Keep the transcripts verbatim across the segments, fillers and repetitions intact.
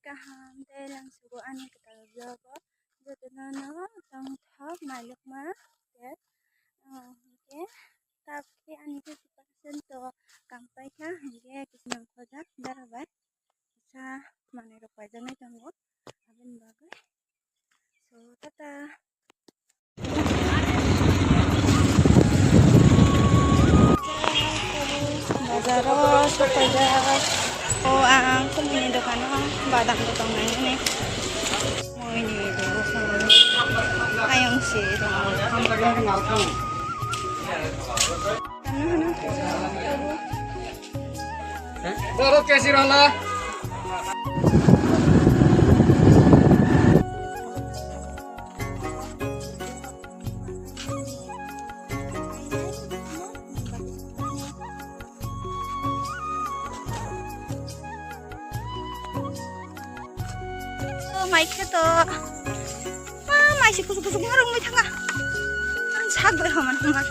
Kaham tei langsugo ani kwtal vlog o jotono no tongthok mailukma tei, ah, hwnkhe tabukhe ani fifty percent to kam paikha, hwnkhe kisa nang khojak dara bai kisa manwi rok paijagwi tongo, aboni bagwi. So, tata. Bazaro sopaijak. O ang kumni dokano badam bo tongnai hwnwi. Moini dogo ayang se tongo. Doro kesi rala. Oh, mai khe to. Ma, mai se kusuk kusuk ma rwngwi thanga. Ang sak bai haman haman.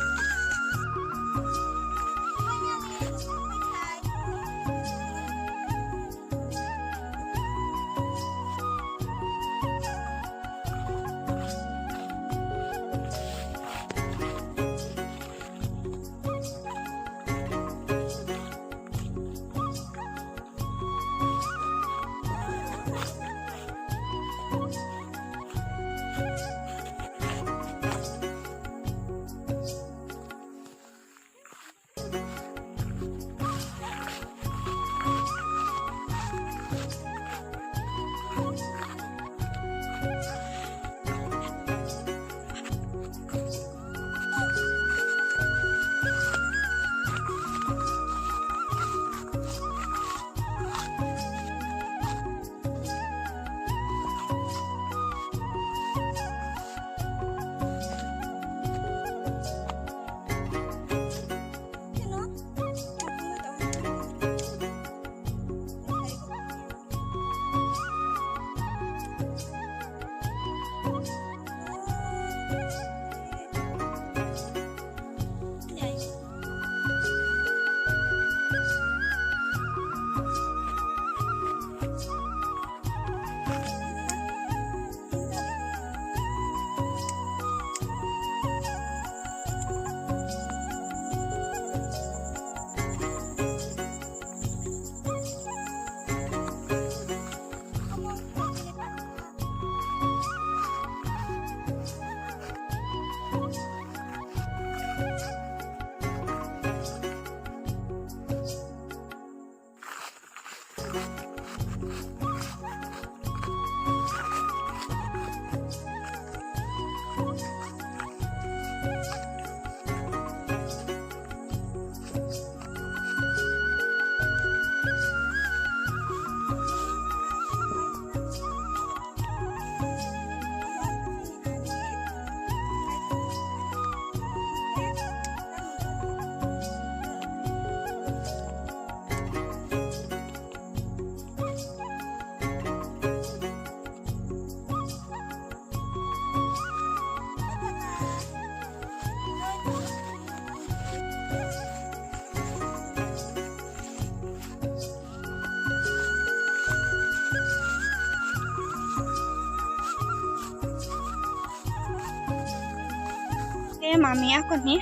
Ke mami akoni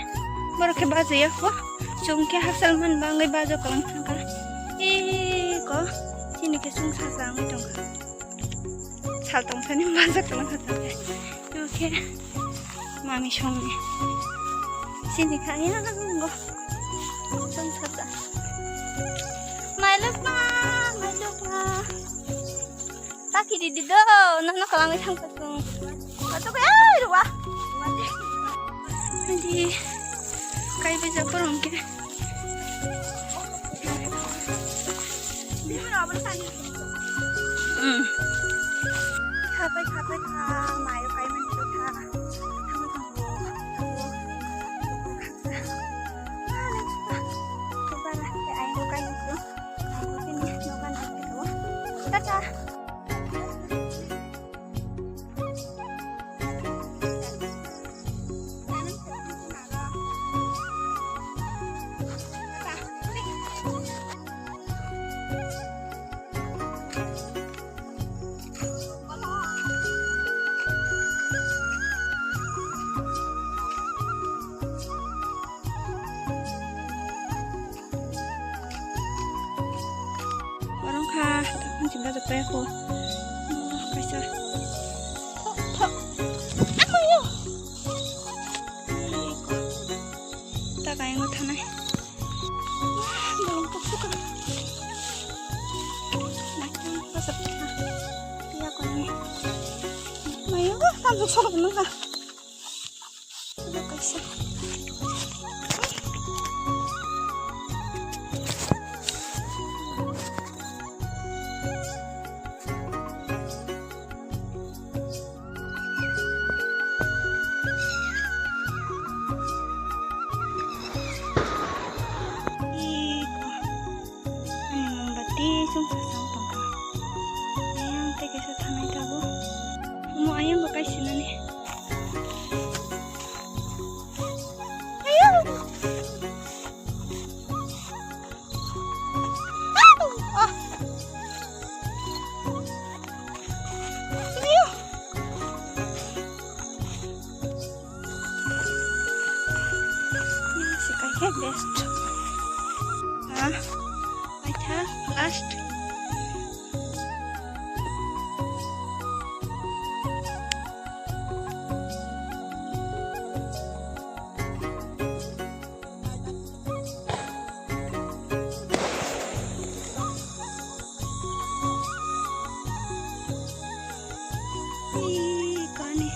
borok khe bajai ako, chwng khe hakchal man bangwi bajo kwlwng thangkha. Eko chini khe chwng sacha wngwi tongkha. Sal tongthani manjak tongkha tongkha. Eko khe mami songni chini kha yango chwng sacha. Mailokma, mailokma. Taki didi do, nono kalangwi thangkha chwng. Ato kaya ruwa. Adi, kai beja porong ke. Hmm. Khapai, khapai, kha, mayo kai mani kha. Thangwi thango. Tata. Ada peko. Kaisa. Tho, tho. Amoyo. Ta kaingo thanai. Bolong tuk tuk. Nakang pasap. Iya koni. Mayo, tanjung sorok nang. Ani mombati chwngsa chang tongkha. Ayang tei kaisa thanai tabuk. Omo ayang bo kaisinani. Ayang! Ah! Ayang! Yang sikai khe best. Ha? Paitha last. Ee, kani.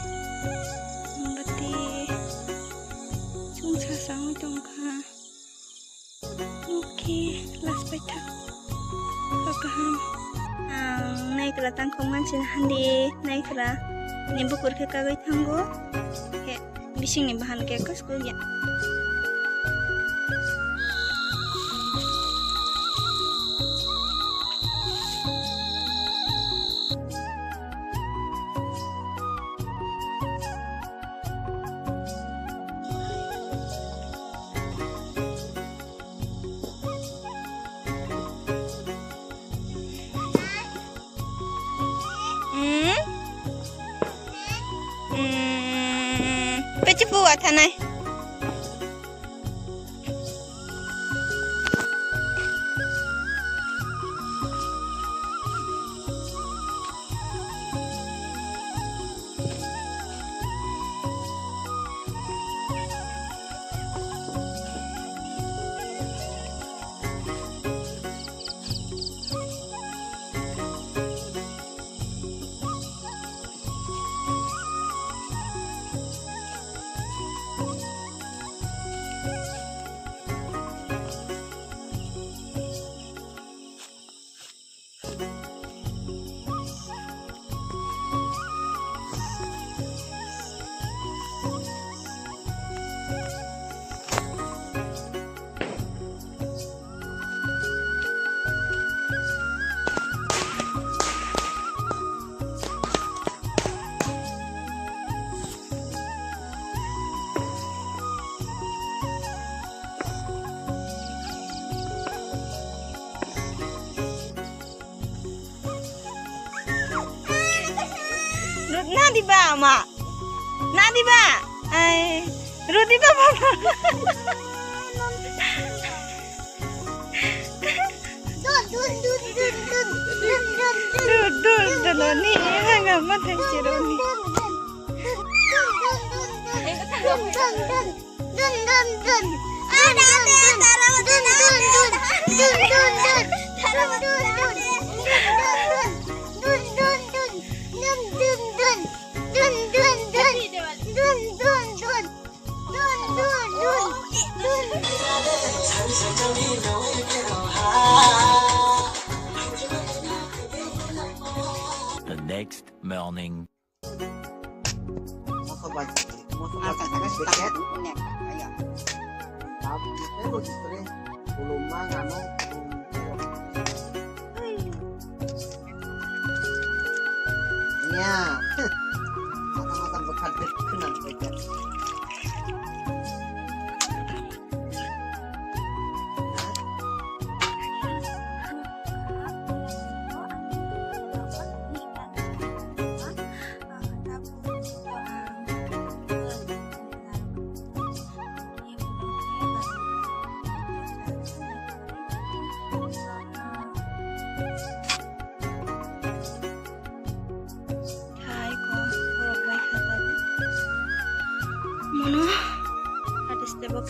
Mombati. Chwngsa changwi tongkha. Okay, last paitha. Kok kaham. Ang naikla tangkhok mansi handi naikla. Ni bukur khe kagwi thango. He. Bisingni bahan khe kwskwk ya. Hmm? Hmm. Peci pu athanai. Nadi ba ama? Nadi ba? Ai, rudi ba baba? Dun, dun, dun, dun, dun, dun, dun, dun. Dun, dun, dun, ni hanga ma thai chiro ni. Dun, dun, dun. Dun, dun, dun. Dun, dun, dun. Dun, dun, dun. Dun, dun, dun. Dun, dun, dun. Dun, dun, dun. Dun, dun, dun. Dun, dun, dun. Dun, dun, dun. Dun, dun, dun. Dun. The next morning. Moso bai, moso bai, asa, asa, asa, asa, asa. Tabuk ni tei bo sisri, kulumma ngano, kulumma. Ya. Mata mata bwkha de khna.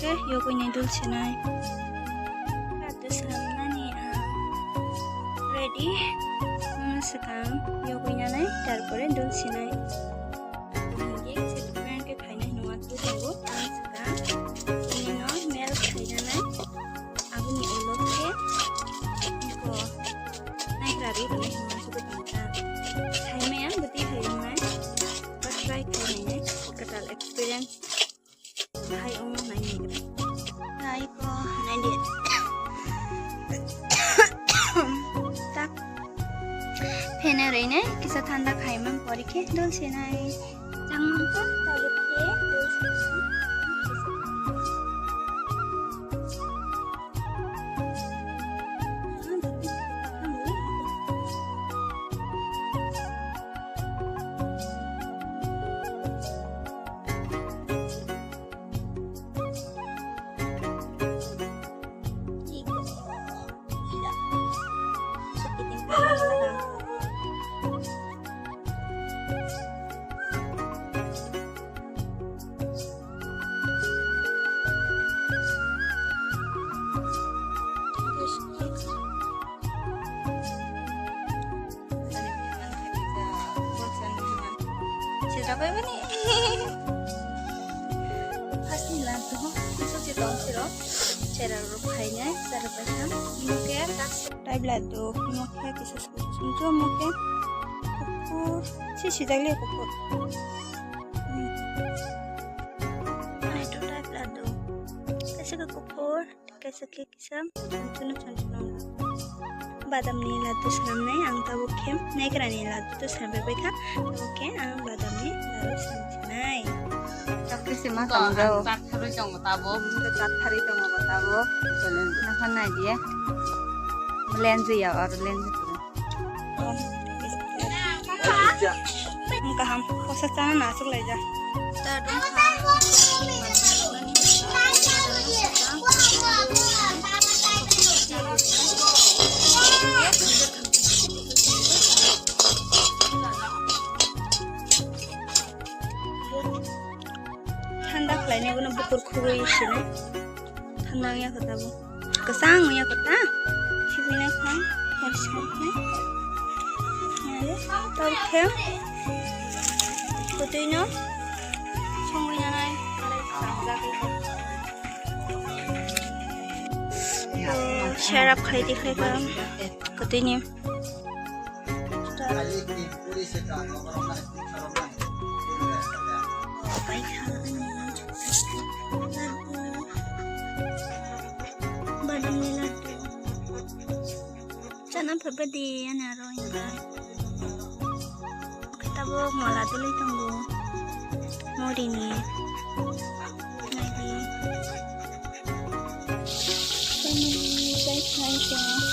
Yogwi nai dul sinai. Laddu swnamnani ang ready. Ang swkang yogwi nanai, tarpore dul sinai. Ang je self brand khe khainai hinwi twi tongo. Ang swkang bini no melt khainanai. Aboni ulo khe eko naigra ri rwnai hinwi twi tongkha. Khaimaya bwtwi khairwnai. Ba try khainai. Kwtal experience. Bahai wngma nai nai. Nai ko nai di. Tak. Phene rwinai kisa thanda khaimang pori khe dol sinai. Changmang kha tabuk khe dol sinai. Sejak bai bani. Pasti lah tuh. Bisa sih tong sih lo. Cara rup kayaknya cara pasang. Oke, tas. Type lah tuh. Oke, bisa sih. Itu oke. Kukur. Si sejak lihat kukur. Hmm. Nah, itu type lah tuh. Kasih ke kukur. Kaisa khe kisa chonchino chonchino badamni laddu swnamnai ang tabuk khe naikrani laddu swnambai kha tabuk khe ang badamni laddu swnamsinai. Chakri se ma tong jao. Chat tharwi tongo tabuk. Chat tharwi tongo tabuk. Nahan nai diye. Lenju ya or lenju. Kaham, kosa chana nasuk laijak. Thanda khlainai bono bukur khugwi sinai. Thanda wngya kho tabuk. Kwchang wngya kho ta. Sibina kha. Hor sibina. Are, tor khe. Kotwino. Songwi nanai. Are, sangjagwi kho. Serap khlai di khlai kha. Kotwini. Chana phaiba di ani aro hinba. Khe tabuk mala dului tongo. Murini. Naidi. Family bai khai tongo.